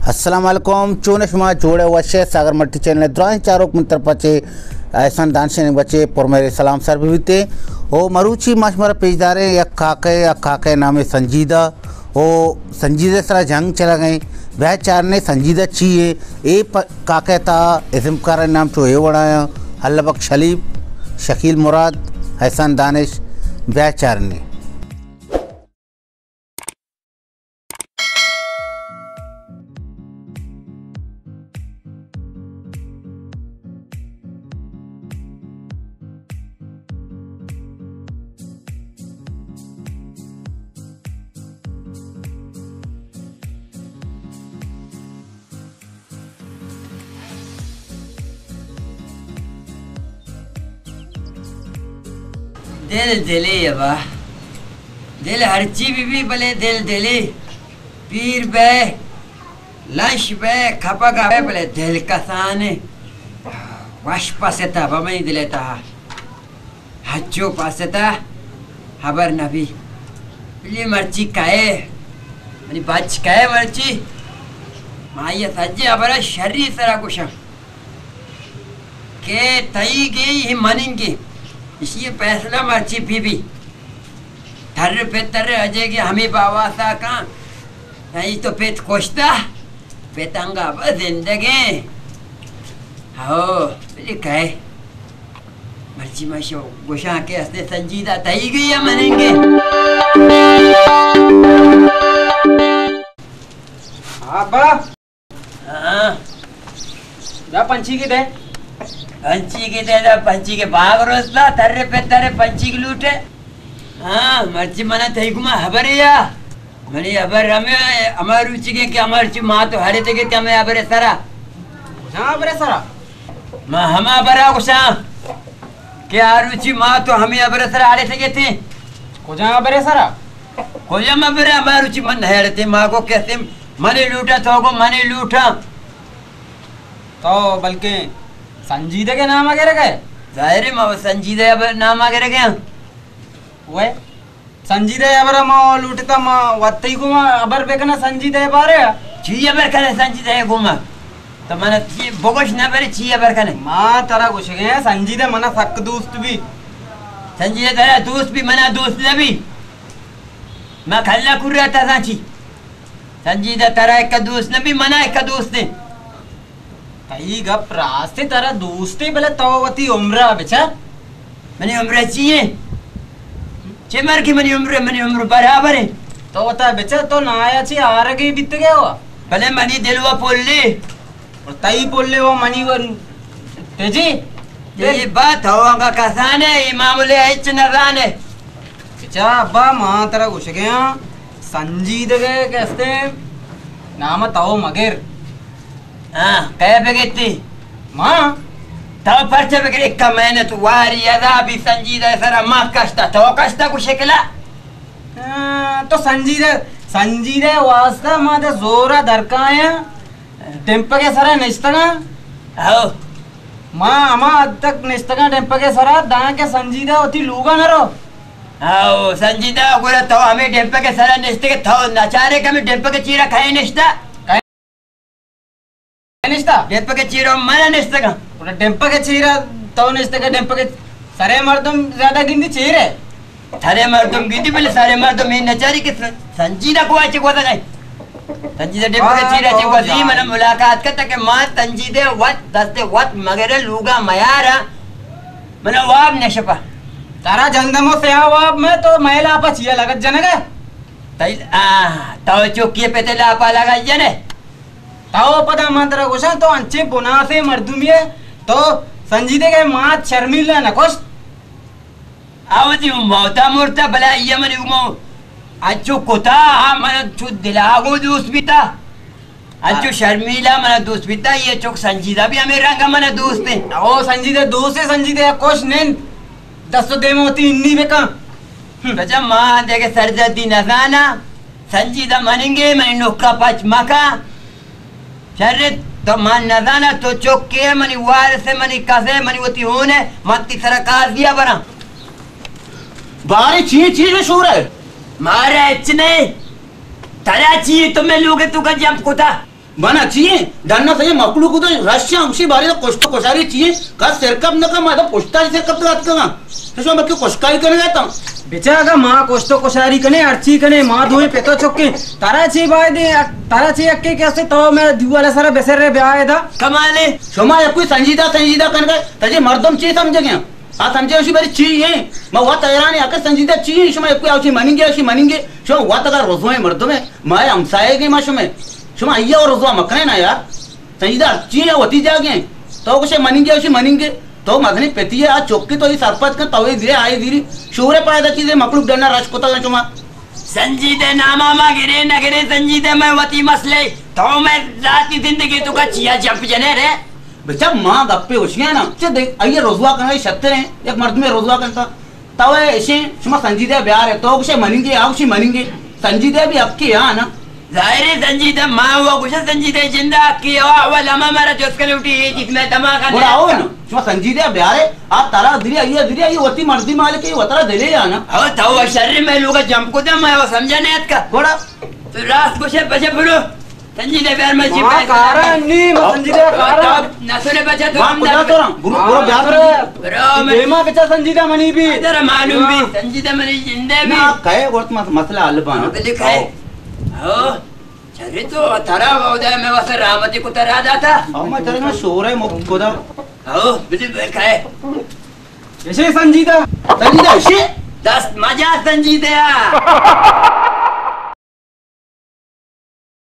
السلام علیکم، چون شما؟ جوڑ ئے، وش ئے؟ ساگر ملٹی چینل ءِ درائیں چاروک من طرفا چہ احسان دانش ءِ نیمگا چہ پر مہریں سلام سر بہ بیت۔ او مروچی ما شمارا پیش داریں یک کاکے، یک کاکے نام سنجیدہ۔ او سنجیدہ سرا جنگ چلگ ایں۔ بیا چارنے سنجیدہ چی ایں؟ اے پ-، کاکے تا ازمکارانی نام چو اے وڑا ایں: اللہ بخش حلیف، شکیل مراد، احسان دانش۔ بیا چارنے۔ دل دلے ابا، دل ہرچی بہ بی، بلے دل دلے۔ پیر بئے، لش بئے، کپگا بئے، بلے دل کسانے۔ وش پستا بہ منی دلے تہا۔ ہچو پاستا ہبر نہ بی۔ بلے مرچی کئے؟ منی بچ کئے مرچی؟ ما آئی ءَ سجیں ہبر ءَ شری سرا گوشاں کہ تئی گے ای مننگے، اشی فیصلہ مرچی بی بی۔ تر پتر اجے گے ہمے باواسا کن۔ نہیں تو پت کشتا، پت انگا بس زندگیں۔ ہو، بلے کئے؟ مرچی من شو گوشاں کہ استیں سنجیدہ تئی گے یا مننگے۔ ابا۔ ہاں۔ دا پنچی کے دے۔ پنچی کے دے، دا پنچی کے باغ روستا، ترے پہ ترے پنچی کے لوٹے۔ ہاں، مرچی منا تئی گما ہبرے یا۔ منی ہبر ہمے، ہما روچی کے کہ ہما روچی ما تو ہڑے تے گے تے ہمے ہبرے سرا۔ کجا ہبرے سرا؟ ما ہما ہبرا گوشاں کہ آ روچی ما تو ہمے ہبرے سرا ہڑے تے گے تے۔ کجا ہبرے سرا؟ کجا ہبرے؟ ہما روچی من ہڑے تے ما کو کہتے منی لوٹا تو کو منی لوٹا۔ تو بلکہ سنجیدہ کے نام اگر گئے؟ ظاہر ہے ما سنجیدہ ہبر نام اگر گئے۔ وہ سنجیدہ ہبر ما لوٹتا، ما وتی گما ہبر بکنا سنجیدہ بارے۔ چی ہبر کنے سنجیدہ گما؟ تو من چی بگوش نہ برے، چی ہبر کنے؟ ما ترا گوشگے سنجیدہ منا سک دوست بی۔ سنجیدہ ترا دوست بی، منا دوست نہ بی۔ ما کھلا کر رہا تھا سانچی۔ سنجیدہ ترا ایک دوست نہ بی، منا ایک دوست ہے۔ تئی گپ راستے، ترا دوستے، بلے تو وتی عمرا بچار۔ منی عمرا چی ہے؟ چے مرگی منی عمر، منی عمر برابر ہے۔ تو وتا بچار، تو نایا چی آرگی بیتگے ہوا۔ بلے منی دل و پلی۔ اور تئی پلی و منی و تجی۔ یہ بات ہوا کا کسانے، یہ معاملے ہچ نہ زانے۔ بچار ابا، ما ترا گوشگیاں، سنجیدگے کہ استے نام تو مگر۔ ہاں، کئے بگیتی؟ ما؟ تو پرچہ بگر، اکا محنت واری عذابی سنجیدہ سرا ما کشتا، تو کشتا کو شکلا؟ ہاں، تو سنجیدہ، سنجیدہ واسطہ ما دے زورا درکایا، ڈمپگے سرا نشتگا۔ ہو۔ ما ہما حد تک نشتگا ڈمپگے سرا، داں کہ سنجیدہ وتی لوگا نہ رو۔ ہو، سنجیدہ گڑا تو ہمیں ڈمپگے سرا نشتگے، تو نچارے کہ ہمیں ڈمپگے چیرا کھائے نشتا؟ نشتا؟ ڈمپگے چیرا منا نشتگا۔ گڑا ڈمپگے چیرا تو نشتگے، ڈمپگے سرے مردم زیادہ گندی چیرے۔ سرے مردم گندی، بلے سرے مردم این نچاری کہ سن-، سنجیدہ کو آچے کو دگائے۔ سنجیدہ ڈمپگے چیرا چے کو دی، من ملاقات کرتا کہ ما سنجیدہ وت دست وت مگر لوگا میارا، من واب نشپا۔ ترا جندمو سیاہ واب میں تو میلا پا چیا لگت جنگے۔ تئی، آ، تو چوکی پہ تے لاپا لگا جنے۔ تو پدا من ترا گوشاں، تو انچیں بناسیں مردمے ئے، تو سنجیدہ کے مات شرمیلا نہ کشت۔ آ وتی موتا مرتا، بلے آئی ء من گوں انچو کتا، آ من انچو دلاگو دوست بیتا، انچو شرمیلا من دوست بیتا، یہ چک سنجیدہ بھی ہمیں رنگ من دوست ہیں۔ او سنجیدہ دوست ہے، سنجیدہ کش نند، دست و دیم وتی انی بکن۔ بچا ما دگہ سرزدی نزانا، سنجیدہ مننگے، منی نکا پچ مکا۔ شرت تو من نزانا، تو چکے، منی وارث، منی کسے، منی وتی ہونے، من تی سرا قاضیا براں۔ بارے چی چیز شور ہے؟ مارا ہچ نہیں۔ ترا چی تو میں لوگ تو کا جمپ کتا۔ بنا چی ایں؟ ڈنا سجے مخلوق تو رشاں، ہمشی بارے تو کشت و کشاری چی ایں؟ کس سرکپ نہ کن، ما تو پشتا سرکپ تو اتکگاں۔ تو شما بلکہ کشکائی کنگا تاں۔ بچا اگا ما کشت و کشاری کنے، ہرچی کنے، ما دوئیں پتو چکیں۔ ترا چی بائدیں، ترا چی یکے کہ اسے تو میں دیوالا سرا بسر رے بیائے دا۔ کمالے۔ شما یکوئی سنجیدہ، سنجیدہ کنگا، تجے مردم چی سمجھگے؟ آ سمجھے اشی بری چی ایں؟ ما وت حیران ایں، آخر سنجیدہ چی ایں؟ شما یکوئی آوشی مننگے، آوشی مننگے۔ شما وت اگر رزوائیں مردم ایں، ما ہمسائے گے ما شما۔ شما آئی ء رزوا مکنے نا یار۔ سنجیدہ ہرچی ایں وتی جاگہ ایں۔ تو گوشے مننگے، اشی مننگے۔ تو مزنی پتی ئے، آ چکی تو ای سرپد کن، تو ای دیرے، آئی دیری۔ شورے پائدہ چیزے مخلوق ڈنا رش کتگ شما۔ سنجیدہ ناما ما گرے نہ گرے، سنجیدہ میں وتی مسئلے، تو میں ذاتی زندگی تو کا چیا جمپ جنے رے؟ بچا ما گپے ہوشیاں نا، چہ دے، آئی رزوا کنگا شتر ایں، یک مردمے رزوا کنتا۔ تو اے اشیں، شما سنجیدہ بیار ئے، تو گوشے مننگے، آ گوشی مننگے۔ سنجیدہ بھی حقے ہاں نا۔ ظاہر ہے سنجیدہ، ما وہ گوشے سنجیدہ جندہ حقے ہو، اول ہما مارا جس کنے اٹھی، یہ جس میں دماغ گڑا ہو نا، شما سنجیدہ بیار ئے، آ ترا دری، آئی دری، آئی وتی مردی مالک ہے، وترا دلے یا نا۔ ہو تو شر میں لوگ جمپ کو دے، میں وہ سمجھا نہیں اتکا۔ گڑا تو راست گوشے، بچے برو۔ سنجیدہ بیار میں جی ما پہ کارا نی، ما سنجیدہ کارا۔ نہ سنے بچا تو ما کجا تو رہا؟ برو، برو بیار سنجیدہ۔ برو میں دیما بچا سنجیدہ منی بھی۔ ترا معلوم بھی، سنجیدہ منی جندے بھی۔ نا، کہے وقت مس-، مسئلہ حل بانا۔ بلے کہے۔ ہو۔ چرے تو ترا وعدہ میں واسطے رحمتی کو ترا داتا۔ او ما چرے میں شور ہے مفت کو دا۔ ہو، بلے بلے کہے۔ ایشے سنجیدہ۔ سنجیدہ ایشے؟ دست مجا سنجیدہ۔